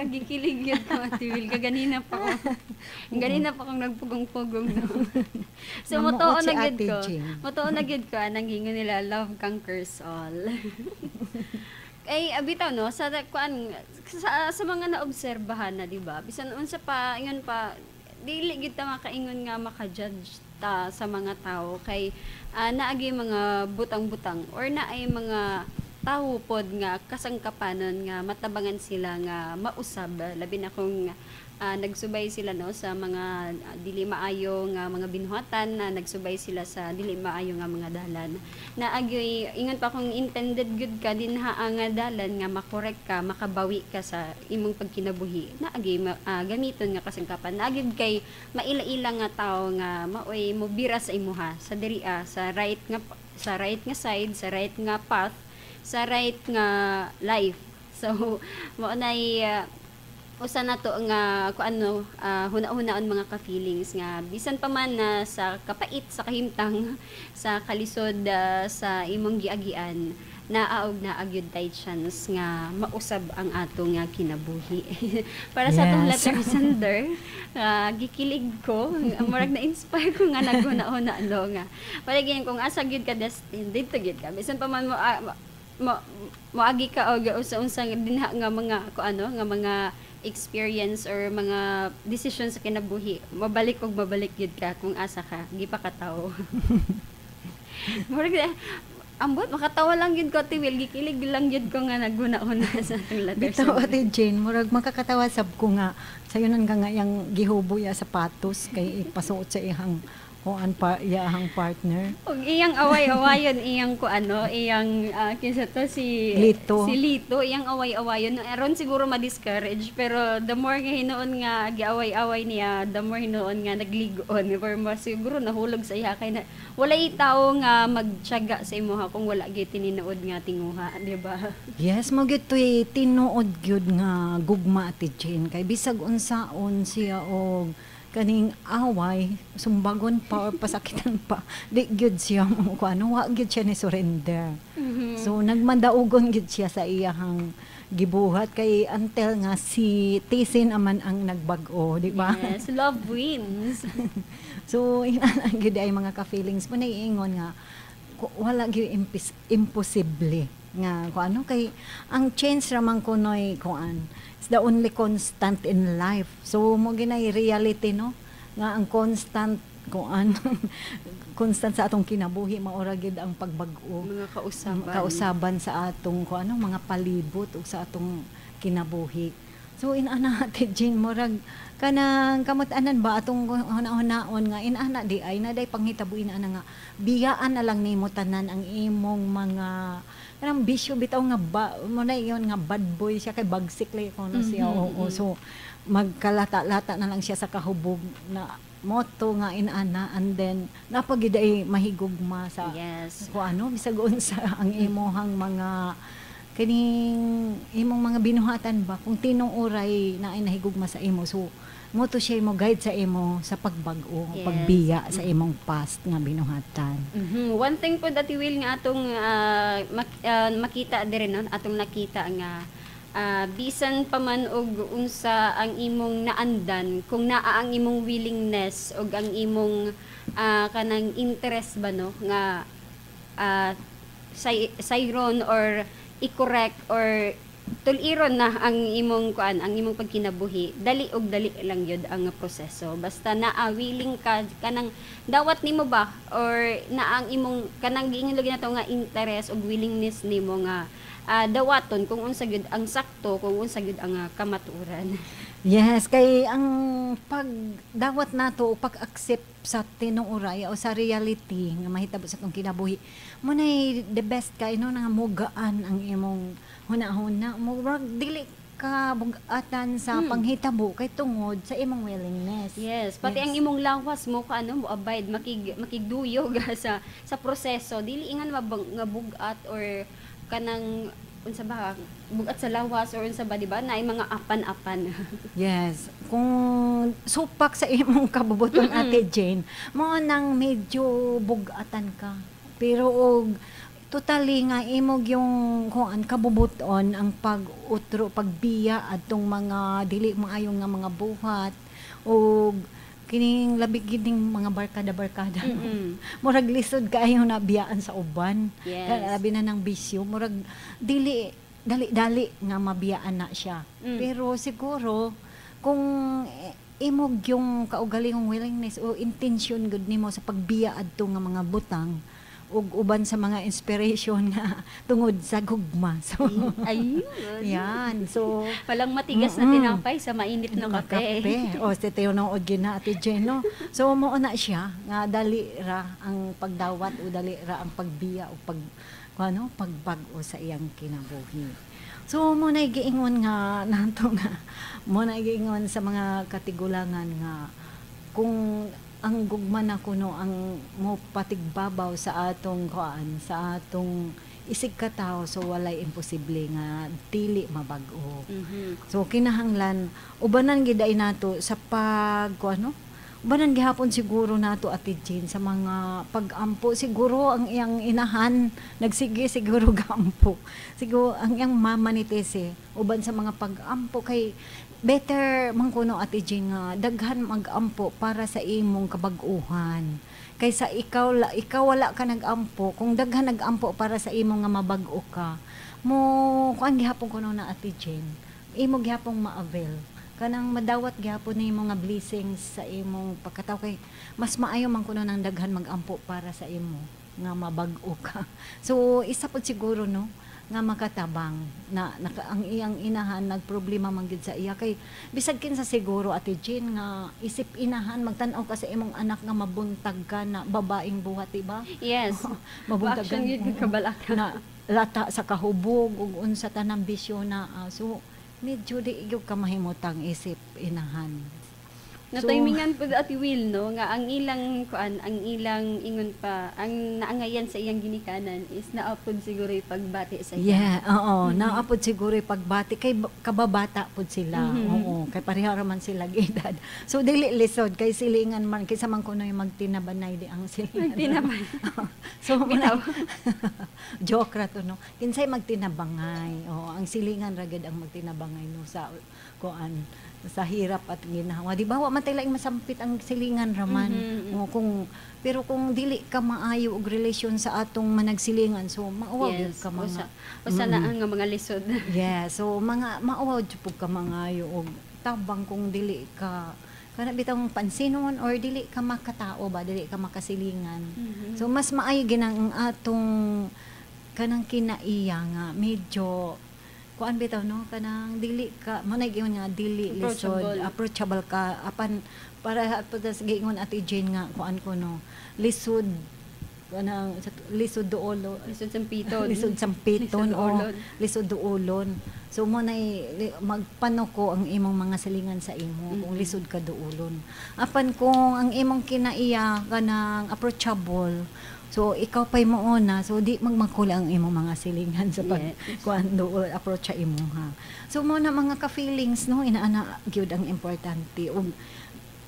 Murag gikilig gyud ko, Ate Will. Kaganina pa ko. Ganina pa kong nagpugong-pugong, no. So Namuot motoo si na gyud Ate ko. Jane. Motoo na gyud ko anang gingon nila, love conquers all. Ay, bitaw, no, sa kuan, sa mga naobserbahan na, di ba? Bisan unsa pa ingon pa, dili gyud ta makaingon nga maka-judge ta sa mga tao kay naagi mga butang-butang or naay mga tawo pod nga kasangkapanon nga matabangan sila nga mausab, labi na kung nagsubay sila, no, sa mga dili maayo nga mga binuhatan, na nagsubay sila sa dili maayo nga mga dalan. Naagyoy ingon pa, kung intended gud ka dinha nga dalan nga makorek ka, makabawi ka sa imong pagkinabuhi, naagi gamiton nga kasangkapan, naagi kay maila-ila nga tawo nga maoy mobira sa imuha sa diri, sa right nga side, sa right nga path, sa right nga life. So mao nay usa na to nga kung ano, huna-hunaon, mga ka-feelings, nga bisan pa man na sa kapait, sa kahimtang, sa kalisod, sa imong giagian, naa og naa gyud tay chance nga mausab ang atong nga kinabuhi. Para sa atong letter sender, gikilig ko, murag na-inspire ko nga naghuna-huna, no, nga palagi kung asa gyud ka destined, dito gyud ka, bisan pa man mo moagi ka og usa-unsa dinha nga mga ko ano nga mga experience or mga decision sa kinabuhi, mabalik og mabalik gyud ka kung asa ka gipakatawo. Murag ambot makatawa lang gyud ko, Ate Will, gikilig lang gyud ko nga naghuna-huna sa atong letter Bitaw, sender. Ate Jane, murag makakatawa sab ko nga sayunan ka nga yang gihubo ya sapatos kay ipasuot sa iyang kuan pa, iyang partner. Og iyang away-awayon, iyang ko ano, iyang kinsa to, si Lito. Si Lito, iyang away-awayon. Aron siguro ma-discourage, pero the more nga hinuon nga giaway-away niya, the more hinuon nga naglig-on or mas siguro nahulog sa iya kay na walay tawo nga magtiyaga sa imuha kung wala gyud tinuod nga tinguha, di ba? Yes, mo gyud to'y tinuod gyud nga gugma, Ate Jane, kay bisag unsaon siya og kaning away, sumbagon pa or pasakitan pa, di gyud siya mo kuan, wa gyud siya ni surrender. So nagmadaugon gyud siya sa iyahang gibuhat kay until nga si Tisin aman ang nagbag-o, di ba? Yes, love wins. So inana gyud ay, mga ka-feelings mo, naiingon nga wala gyud imposible nga kung ano, kay ang change raman kunoy kuan, it's the only constant in life. So mo ginay reality, no, nga ang constant kuan, constant sa atong kinabuhi, maura gyud ang pagbag-o. Mga kausaban. Kausaban sa atong kung ano, mga palibot ug sa atong kinabuhi. So inana, Ate Jane, murag kanang kamut-anan ba atong huna-hunaon nga inana di ay na day panghitabo inana nga biyaan na lang nimo tanan ang imong mga kanang bisyo bitaw nga ba mo na iyon nga bad boy siya kay bagsik lay kuno siya. Oo, so magkalata-lata na lang siya sa kahubog na moto nga inana, and then napagid ay mahigugma sa kung ano, bisag unsa ang imuhang mga kining imong mga binuhatan ba, kung tinuoray na ay nahigugma sa imo. So mo to siya mo guide sa imo sa pagbag-o, pagbiya sa imong past nga binuhatan. One thing po, Ate Will, nga atong makita diri, no, atong nakita nga bisan pa man og unsa ang imong naandan, kung naa ang imong willingness og ang imong kanang interest ba, no, nga sayron or i-correct or tuliron na ang imong kuan, ang imong pagkinabuhi, dali og dali lang yun ang proseso, basta naa willing ka kanang dawat nimo ba or naa ang imong kanang giingon lagi nato nga interest og willingness nimo nga dawaton kung unsa gyud ang sakto, kung unsa gyud ang kamatuoran. Yes, kay ang pagdawat nato o pag-accept sa tinuoray o sa reality nga mahitabo sa atong kinabuhi, mo nay the best kay, no, nga mugaan ang imong huna-huna mo, dili ka bugatan sa panghitabo kay tungod sa imong willingness. Yes, pati ang imong lawas mo ka ano, mo abide, makigduyog sa proseso, dili ingan mabang, nga bugat or kanang unsa ba, bugat sa lawas or unsa ba, di ba, naay mga apan-apan. Yes. Kung supak sa imong kabubuton, Ate Jane, mo nang medyo bugatan ka. Pero og Totally nga imog yung kuan kabubuton ang pag-utro, pagbiya adtong mga dili maayo nga mga buhat ug kining labi gid ning mga barkada-barkada. Murag lisod kaayo na biyaan sa uban. Labi na ng bisyo, murag dili dali-dali nga mabiyaan na siya. Pero siguro kung imog yung kaugalingong willingness o intention gud nimo sa pagbiya adto nga mga butang ug uban sa mga inspiration nga tungod sa gugma. So, Ayun. yan. So, Walang matigas na tinapay sa mainit na kape. Kape. O, si tinuod gyud na, Ate Jen, no? So, mo na siya nga dali ra ang pagdawat o dali ra ang pagbiya o pag ano, pagbag-o sa iyang kinabuhi. So, mo na giingon nga nato nga mo na giingon sa mga katigulangan nga kung ang gugma na kuno ang mo patigbabaw sa atong kuan, sa atong isig katawo, so walay imposible nga dili mabag-o. So kinahanglan ubanan gid ay nato sa pag kuan, no? Ubanan gihapon siguro nato, Ate Jean, sa mga pag-ampo. Siguro ang iyang inahan nagsige siguro gampo. Siguro ang iyang mama ni Tese uban sa mga pag-ampo, kay better man kuno, Ate Jean, nga daghan mag-ampo para sa imong kabag-uhan kaysa ikaw la, ikaw wala ka nag-ampo. Kung daghan nag-ampo para sa imong nga mabag-o ka mo, kuan gihapon kuno na, Ate Jean, imo gihapong ma-avail kanang madawat gihapon nimo nga blessings sa imong pagkatawo, kay mas maayo man kuno nang daghan mag-ampo para sa imo nga mabag-o ka. So isa pod siguro, no, nga makatabang na naka, ang iyang inahan nagproblema man gid sa iya, kay bisag kinsa siguro, Ate Jean, nga isip inahan, magtan-aw ka sa imong anak nga mabuntag ka na babaeng buhat, di ba? Yes. Mabuntag ka Action yun, kabalaka. Na lata sa kahubog ug unsa tanang bisyo na so medyo di gyud ka mahimutang isip inahan. Nataymingan po, Ate Will, no, nga ang ilang kuan, ang ilang ingon pa, ang naangayan sa iyang ginikanan is naapod siguro yung pagbati sa iya. Yeah, oo, naapod siguro yung pagbati kay kababata pod sila. Oo, kay pareha ra man sila edad. So dili lisod kay silingan man, kaysa man kuno yung magtinabanay di ang silingan. Magtinabay. So Bitaw. Joke ra to, no. Kinsay magtinabangay? Oo, ang silingan ra gid ang magtinabangay, no, sa kuan, sa hirap at ginhawa. Di ba wa man tay laing masampit, ang silingan ra man. Oo, kung pero kung dili ka maayo og relasyon sa atong managsilingan, so mauwaw gyud ka mga Usa, usa na ang mga lisod. Yeah, so mga mauwaw jud pud ka mangayo og tabang kung dili ka kana bitawng pansinon or dili ka makatao ba, dili ka makasilingan. So mas maayo ginang ang atong kanang kinaiya nga medyo kuan bitaw, no, kanang dili ka mo na giingon nga dili lisod. Approachable. Approachable ka, apan para po sa giingon Ate Jane nga kuan ko, no, lisod kanang lisod duolo. Lisod sampiton. Lisod sampiton. Lisod O duolon. Lisod duolon. So mo na magpanuko ang imong mga silingan sa imo kung lisod ka duolon. Apan kung ang imong kinaiya kanang approachable, so ikaw pa'y mouna, so di magmakula ang imong mga silingan sa pag kuan duol approach sa imo ha. So mo na mga ka-feelings, no, inaana gyud ang importante. Ug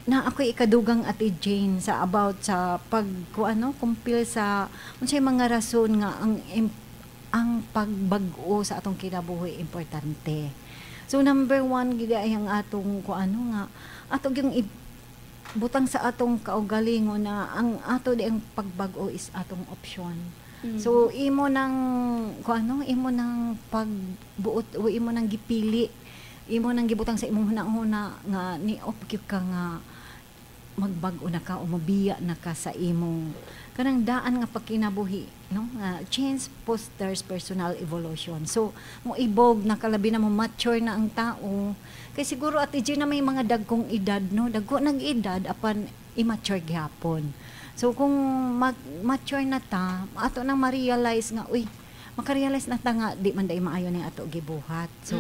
na ako'y ikadugang, Ate Jane, sa about sa pag kuan, ano, kumpil sa unsay mga rason nga ang pagbag-o sa atong kinabuhi importante. So number one gid ay ang atong kuano nga ato gyung butang sa atong kaugalingon na ang ato di ang pagbag-o is atong option. So imo nang kuano, imo nang pagbuot o imo nang gipili, imo nang gibutang sa imong hunahuna nga ni op gyud ka nga magbag-o na ka o mabiya na ka sa imong kanang daan nga pagkinabuhi, no, nga change fosters personal evolution. So mo ibog na kalabi na mo mature na ang tao, kay siguro, Ate Gina, na may mga dagkong edad, no, dagko nag edad apan immature gihapon. So kung mature na ta, ato nang ma-realize nga uy, makarealize na ta nga di man dai maayo ni ato gibuhat. So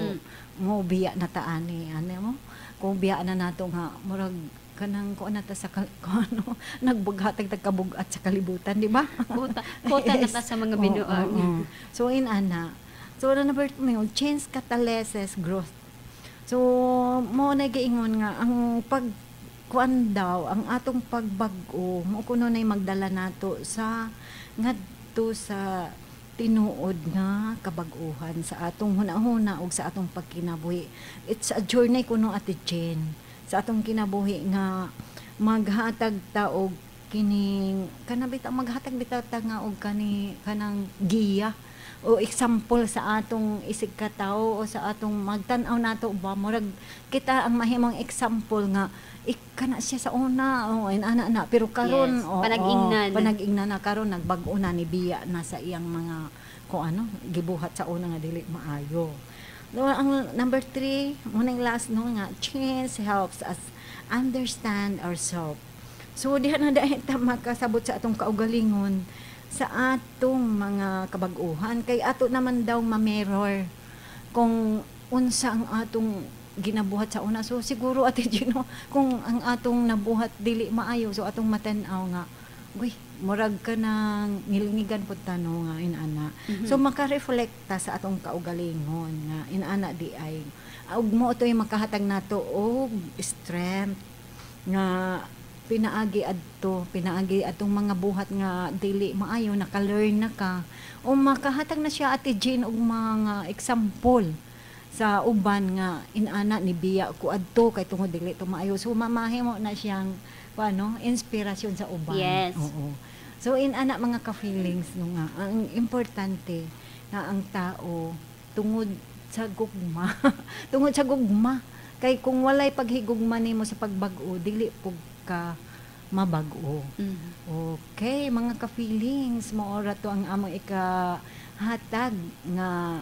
mo biya na ta ani ano mo kung biya na nato nga murag kanang kuan na ta sa kung ano, nagbughatag tag kabugat sa kalibutan, di ba? Kota, kota na ta sa mga binuang. Oo. So in ana. So number two, change catalysis growth. So mo na giingon nga ang pag kuan daw, ang atong pagbag-o mo kuno nay magdala nato sa ngadto sa Tinuod nga kabag-uhan sa atong hunahuna ug sa atong pagkinabuhi. It's a journey kuno, Ate Jen, sa atong kinabuhi nga maghatag ta og kining kana bitaw, maghatag bitaw ta nga og kani kanang giya o example sa atong isig katawo o sa atong magtan-aw nato ba, murag kita ang mahimong example nga kana siya sa una, oh, ana na, pero karon Yes, panag-ingnan. Oh, panag-ingnan na karon, nagbag-o na ni, biya na sa iyang mga kung ano gibuhat sa una nga dili maayo. No, ang number 3, munang last, no, nga change helps us understand ourselves. So diha na dahil ta makasabot sa atong kaugalingon sa atong mga kabag-uhan, kay ato naman daw ma-mirror kung unsa ang atong ginabuhat sa una. So siguro, Ate Gino, kung ang atong nabuhat dili maayo, so atong matan-aw nga, uy, murag ka nang ngilngigan pud ta, no, nga inana. So maka-reflect ta sa atong kaugalingon nga inana di ay. Ug mo to'y makahatag nato og strength nga pinaagi adto, pinaagi atong mga buhat nga dili maayo, naka-learn na ka. O makahatag na siya, Ate Jane, og mga example sa uban nga inana ni biya ko adto kay tungod dili to maayo. So mamahimo na siyang paano inspirasyon sa uban. Oo. So inana, mga ka-feelings, no, nga ang importante nga ang tao tungod sa gugma, tungod sa gugma, kay kung walay paghigugma nimo sa pagbag-o, dili pug ka mabag-o. Okay, mga ka-feelings, maora to ang among ikahatag nga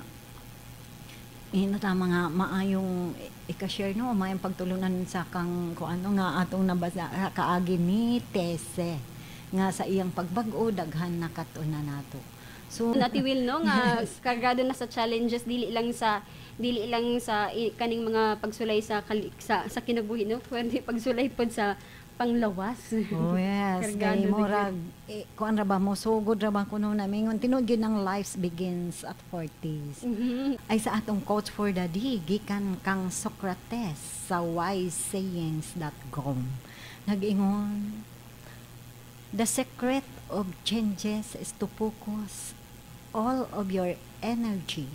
ina ta mga maayong ika-share, no, maayong pagtulunan sa kang kung ano nga atong nabasa kaagi ni Tese nga sa iyang pagbag-o daghan na kat-unan nato. So Ate Will, no, nga kargado na sa challenges, dili lang sa kaning mga pagsulay sa kinabuhi, no, kundi pagsulay pod sa panglawas. Oh yes, Kargado kay na. Murag kuan ra ba, mo sugod ra ba kuno na mingon, tinuod gyud ang life begins at 40s. Ay sa atong quote for the day, gikan kang Socrates sa wisesayings.com. Nag-ingon, "The secret of changes is to focus all of your energy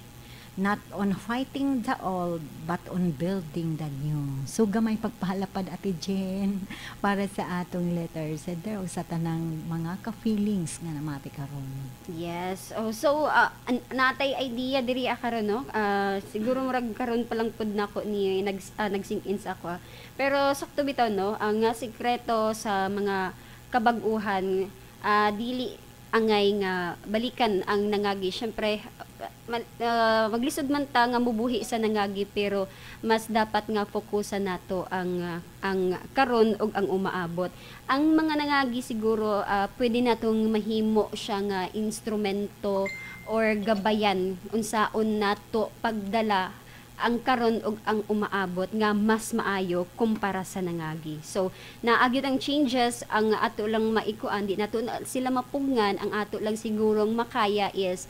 not on fighting the old but on building the new." So gamay pagpahalapad, Ate Jen, para sa atong letter sender o sa tanang mga ka-feelings nga namati karon. Yes. Oh, so natay idea diri karon, no. Siguro murag karon pa lang pud nako ni nag-sink in sa ako. Pero sakto bitaw, no, ang nga sikreto sa mga kabag-uhan, dili angay nga balikan ang nangagi. Syempre maglisod man ta nga mubuhi sa nangagi, pero mas dapat nga fokusan nato ang karon ug ang umaabot. Ang mga nangagi siguro, pwede natong mahimo siya nga instrumento or gabayan unsaon nato pagdala ang karon ug ang umaabot nga mas maayo kumpara sa nangagi. So, naagit ang changes, ang ato lang maikuan, di nato na sila mapugngan, ang ato lang sigurong makaya is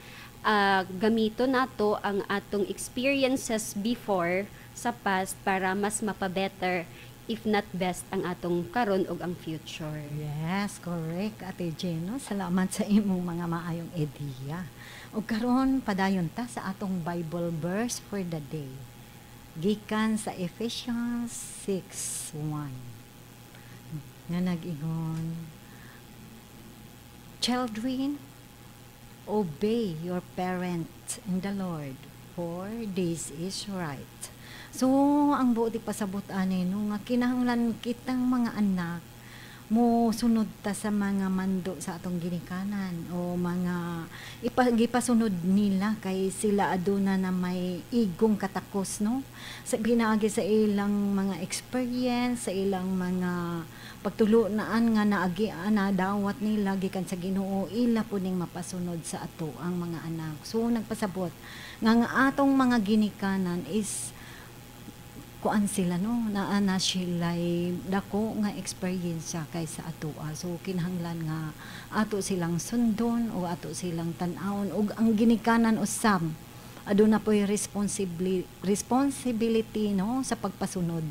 gamito nato ang atong experiences before sa past para mas mapabetter, if not best, ang atong karon ug ang future. Yes, correct, Ate Jen. No? Salamat sa imong mga maayong ideya. Ug karon padayon ta sa atong Bible verse for the day. Gikan sa Ephesians 6:1 nga nag-ingon, "Children, obey your parents in the Lord, for this is right." So, ang buot ipasabot ani, no, nga kinahanglan kitang mga anak mo sunod ta sa mga mando sa atong ginikanan o mga ipagipasunod nila, kay sila aduna na may igong katakos, no, sa pinaagi sa ilang mga experience, sa ilang mga pagtulunaan nga naagi na dawat nila gikan sa Ginoo, ila po ning mapasunod sa ato ang mga anak. So nagpasabot nga nga atong mga ginikanan is kuan sila, no, naa na sila'y dako nga experience kaysa atoa. So kinahanglan nga ato silang sundon o ato silang tan-awon, ug ang ginikanan usab aduna po'y responsibility, no, sa pagpasunod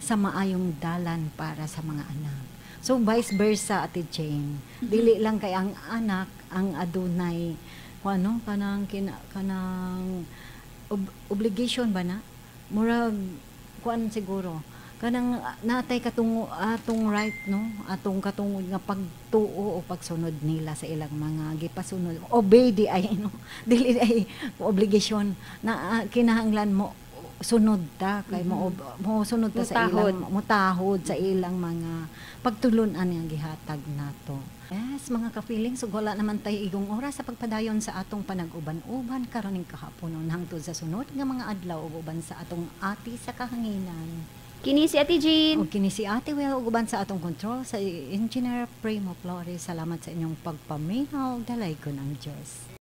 sa maayong dalan para sa mga anak. So vice versa, Ate Jane, dili lang kay ang anak ang adunay Kung ano kanang kanang obligation ba na, murag kuan siguro, kanang natay katungo atong right, no, atong katungod nga pagtuo o pagsunod nila sa ilang mga gipasunod. Obey di ay, no, dili ay obligation na kinahanglan mo sunod ta kay mo sunod ta sa Mutahod. ilang, mutahod sa ilang mga pagtulunan nga gihatag nato. Yes, mga ka-feelings, ug wala naman tay igong oras sa pagpadayon sa atong panag-uban-uban karon ning kahaponon, hangtod sa sunod nga mga adlaw ug uban sa atong ati sa kahanginan. Kini si Ate Jean. Ug kini si Ate Will ug uban sa atong control sa Engineer Primo Flores. Salamat sa inyong pagpaminaw. Dalaygon ang Diyos.